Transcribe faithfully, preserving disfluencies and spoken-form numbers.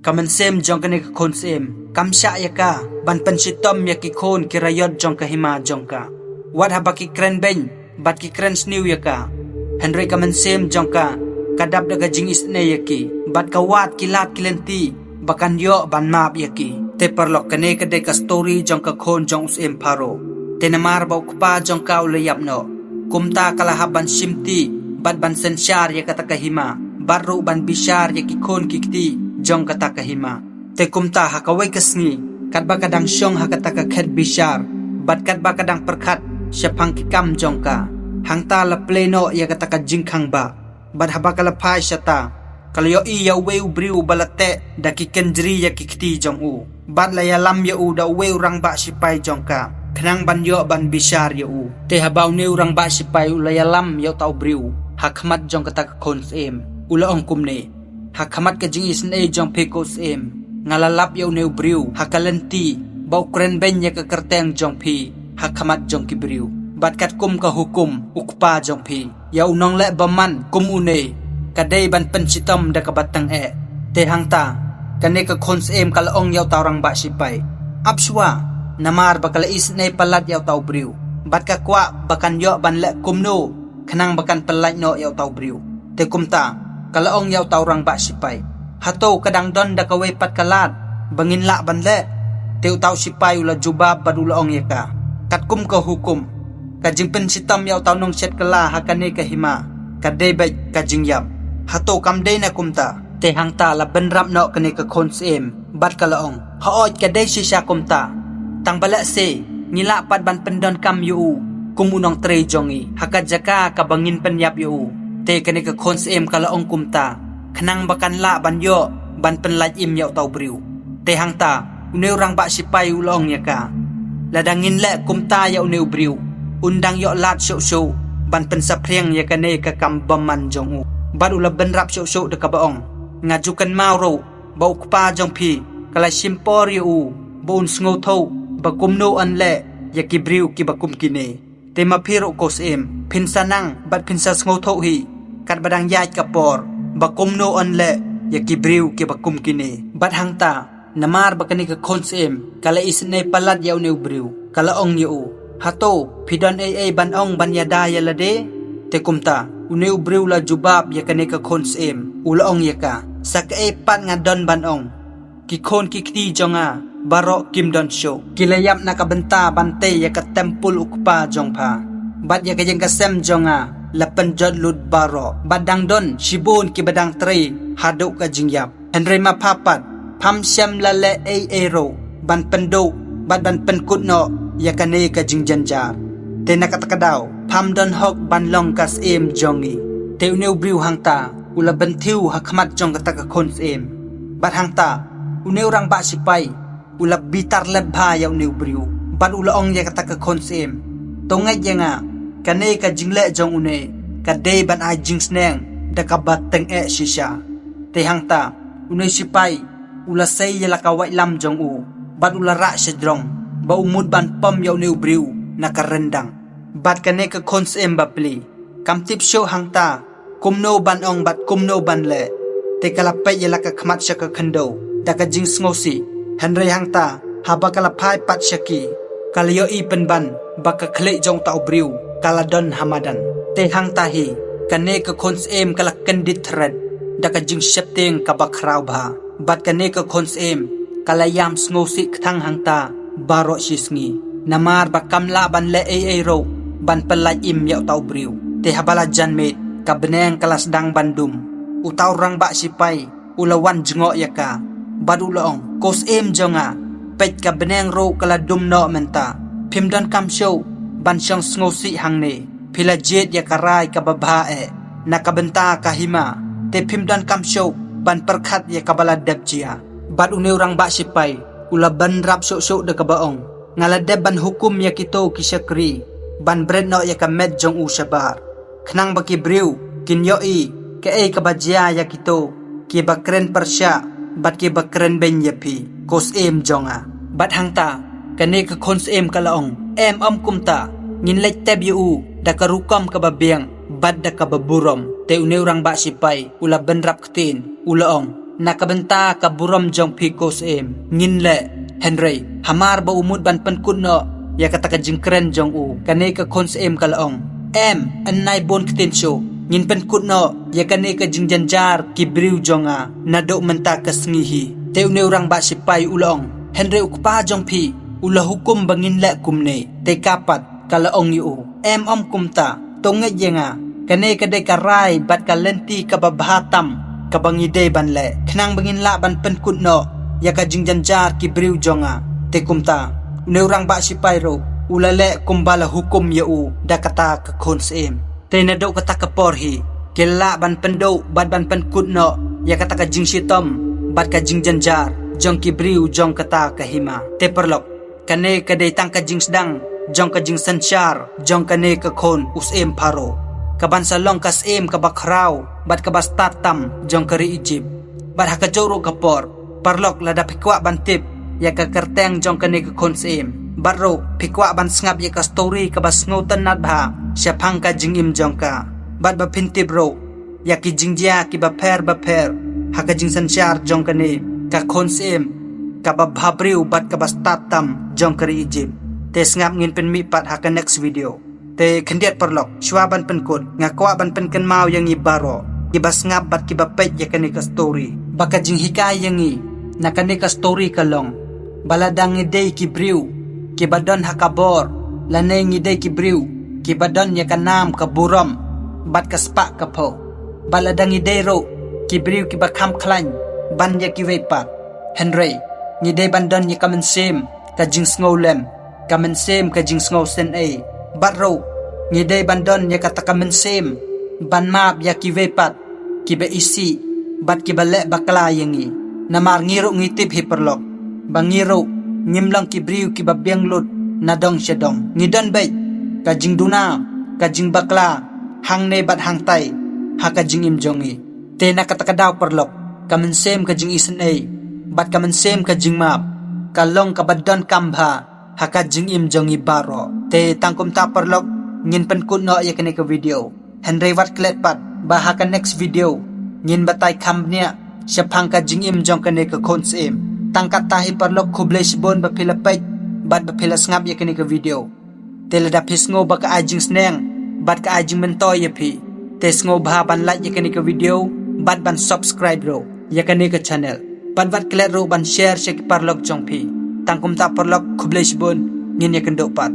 Ka mynsiem jong kane ka khun syiem kam shah ïa ka ban pynshitom ïa ki khun ki raiot jong ka hima jong ka. Wat haba ki kren beiñ bad ki kren sniew ïa ka, hynrei ka mynsiem jong ka ka dap da ka jingisynei ïa ki bad ka wad ki lad ki lynti ba kan ïoh ban map ïa ki. Te paralok, kane ka dei ka story jong ka khun jong u syiem Pharaoh. Te namar ba u kpa jong ka u la ïap noh, kumta ka la hap ban shimti bad ban synshar ïa kata ka hima bad ruh ban bishar ïa ki khun ki kti jong kata ka hima. Te kumta ha kawei ka sngi, katba ka dang shong ha kata ka khet bishar bad katba ka dang pyrkhat shaphang ki kam jong ka, hangta la plie noh ïa kata ka jingkhang ba. Bad haba ka la phai shata, ka la ïohi ïa uwei u briew uba la teh da ki kynjri ïa ki kti jong u. Bad la ïalam ïa u da uwei u rangbah sipai jong ka, khnang ban ïoh ban bishar ïa u. Te haba une u rangbah sipai u la ïalam ïa uta u briew ha khmat jong kata ka khun syiem, u la ong kumne: Ha khmat ka jingisynei jong phi ko syiem, nga la lap ïa une u briew ha ka lynti ba u kren beiñ ïa ka kyrteng jong phi ha khmat jong ki briew, bad katkum ka hukum u kpa jong phi, ïa u nongleh bymman kum une ka dei ban pynshitom da kaba tyngeh. Te hangta kane ka khun syiem ka la ong ïa uta u rangbah sipai: Ap shuwa, namar ba ka la isynei palat ïa uta u briew bad ka kwah ba kan ïoh ban leh kumno khnang ba kan pyllait noh ïa uta u briew. Te kumta ka la ong ïa uta u rangbah sipai: Hato ka dang don da kawei pat ka lad ba ngin lah ban leh? Te uta u sipai u la jubab bad u la ong ïa ka: Katkum ka hukum, ka jingpynshitom ïa uta u nongshet kylla ha kane ka hima ka dei beit ka jingïap. Hato kam dei na kumta? Te hangta la bynrap noh kane ka khun syiem bad ka la ong: Hooid, ka dei shisha kumta. Tang ba lehse ngi lah pat ban pyndonkam ïa u kum u nongtrei jong ngi ha ka jaka kaba ngin pynïap ïa u. Te kane ka khun syiem ka la ong kumta khnang ba kan lah ban ïoh ban pynlait im ïa uta u briew. Te hangta une u rangbah sipai u la ong ïa ka: Lada ngin leh kumta ïa une u briew, un dang ïoh lad shuh shuh ban pynsaphriang ïa kane ka kam bymman jong u. Bad u la bynrap shuh shuh da kaba ong: Nga ju kynmaw ruh ba u kpa jong phi ka la shim por ïa u ba un sngewthuh ba kumno yn leh ïa ki briew kiba kum kine. Te ma phi ruh ko syiem, phin sa nang bad phin sa sngewthuh hi katba dang ïaid ka por ba kumno yn leh ïa ki briew kiba kum kine. Bad hangta namar ba kane ka khun syiem ka la isynei palat ïa une u briew, ka la ong ïa u: Hato phi don ei ei ban ong ban ïada ïa lade? Te kumta une u briew la jubab ïa kane ka khun syiem, u la ong ïa ka: Sa kaei pat nga don ban ong? Ki khun ki kti jong nga baroh kim don shuh. Ki la ïap na ka bynta ban tei ïa ka templ u kpa jong pha, bad ïa ka ïing ka sem jong nga la pynjot lut baroh, bad dang don shibun kiba dang trei haduh ka jingïap. Hynrei ma pha pat, pham shym la leh ei ei ruh ban pynduh bad ban pynkut noh ïa kane ka jingjynjar. Te na kata ka daw pham don hok ban long ka syiem jong ngi. Te une u briew hangta u la bynthiew ha khmat jong kata ka khun syiem. Bad hangta une u rangbah sipai u la bitar lep bha ïa une u briew bad u la ong ïa kata ka khun syiem: To ngeit ïa nga, kane ka jingleh jong une ka dei ban ai jingsneng da kaba tyngeh shisha. Te hangta une u sipai u la sei ïa la ka waitlam jong u bad u la rah sha jrong ba u mut ban pom ïa une u briew na ka ryndang. Bad kane ka khun syiem bapli kam tip shuh hangta kumno ban ong bad kumno ban leh. Te ka la peit ïa la ka khmat sha ka khyndew da ka jingsngewsih. Hynrei hangta haba ka la phai pat sha ki, ka la ïohi pynban ba ka khlieh jong uta u briew ka la don ha madan. Te hangta hi kane ka khun syiem ka la kyndit thret da ka jingsheptieng kaba khraw bha. Bad kane ka khun syiem ka la ïam sngewsih kthang hangta baroh shi sngi, namar ba kam lah ban leh ei ei ruh ban pyllait im ïa uta u briew. Te haba la janmiet ka bneng ka la sdang ban dum. Uta u rangbah sipai u la wan jngoh ïa ka bad u la ong: Ko syiem jong nga, peit ka bneng ruh ka la dum noh mynta. Phim donkam shuh ban shong sngewsih hangne. Phi la jied ïa ka rai kaba bha eh na ka bynta ka hima, te phim donkam shuh ban pyrkhat ïa kaba la dep jia. Bad une u rangbah sipai u la bynrap shuh shuh da kaba ong: Nga la dep ban hukum ïa kito ki shakri ban bret noh ïa ka met jong u shabar, khnang ba ki briew kin ïohi kaei kaba jia ïa kito kiba kren pyrshah bad kiba kren beiñ ïa phi, ko syiem jong nga. Bad hangta kane ka khun syiem ka la ong: Em, ym kumta, ngin leit tep ïa u da ka rukom kaba biang bad da kaba burom. Te une u rangbah sipai u la bynrap ktien, u la ong: Na ka bynta ka burom jong phi ko syiem, ngin leh. Hynrei hamar ba u mut ban pynkut noh ïa kata ka jingkren jong u, kane ka khun syiem ka la ong, em, yn nai bun ktien shuh, ngin pynkut noh ïa kane ka jingjynjar ki briew jong nga naduh mynta ka sngi hi. Te une u rangbah sipai u la ong, hynrei u kpa jong phi u la hukum ba ngin leh kumne. Te ka pat ka la ong ïa u, em, ym kumta, to ngeit ïa nga. Kane ka dei ka rai bad ka lynti kaba bha tam kaba ngi dei ban leh, khnang ba ngin lah ban pynkut noh ïa ka jingjynjar ki briew jong nga. Te kumta une u rangbah sipai ruh u la leh kumba la hukum ïa u da kata ka khun syiem. Te naduh kata ka por hi ki la lah ban pynduh bad ban pynkut noh ïa kata ka jingshitom bad ka jingjynjar jong ki briew jong kata ka hima. Te paralok, kane ka dei tang ka jingsdang jong ka jingsynshar jong kane ka khun u syiem Pharaoh, kaban sa long ka syiem kaba khraw bad kaba stad tam jong ka ri Ijipt. Bad ha kajuh ruh ka por, paralok, lada phi kwah ban tip ïa ka kyrteng jong kane ka khun syiem, bad ruh phi kwah ban sngap ïa ka story kaba sngewtynnat bha shaphang ka jingim jong ka, bad ba phin tip ruh ïa ki jingjia kiba pher bapher ha ka jingsynshar jong kane ka khun syiem kaba bhabriew bad kaba stad tam jong ka ri Ijipt, te sngap, ngin pynmih pat ha ka next video. Te khyndiat paralok, shuwa ban pynkut, nga kwah ban pynkynmaw ïa ngi baroh kiba sngap bad kiba peit ïa kane ka story, ba ka jinghikai ïa ngi na kane ka story ka long ba lada ngi dei ki briew kiba don ha ka bor, lane ngi dei ki briew kiba don ïa ka nam ka burom bad ka spah ka phew, bad lada ngi dei ruh ki briew kiba kham khlaiñ ban ïa kiwei pat, hynrei ngi dei ban don ïa ka mynsiem ka jingsngewlem, ka mynsiem ka jingsngewsynei, bad ruh ngi dei ban don ïa kata ka mynsiem ban map ïa kiwei pat kiba isih bad kiba leh bakla ïa ngi. Namar ngi ruh ngi tip hi paralok ba ngi ruh ngim long ki briew kiba biang lut na dong sha dong, ngi don beit ka jingduna, ka jingbakla hangne bad hangtai ha ka jingim jong ngi. Te na kata ka daw paralok, ka mynsiem ka jingisynei bad ka mynsiem ka jingmap ka long kaba donkam bha ha ka jingim jong ngi baroh. Te tang kumta paralok, ngin pynkut noh ïa kane ka video, hynrei wat klet pat ba ha ka next video ngin batai kham bniah shaphang ka jingim jong kane ka khun syiem. Tang katta hi paralok, khublei shibun ba phi la peit bad ba phi la sngap ïa kane ka video. Te lada phi sngew ba ka ai jingsneng bad ka ai jingmyntoi ïa phi, te sngewbha ban like ïa kane ka video bad ban subscribe ruh ïa kane ka channel, bad wat klet ruh ban share sha ki paralok jong phi. Tang kumta paralok, khublei shibun, ngin ïakynduh pat.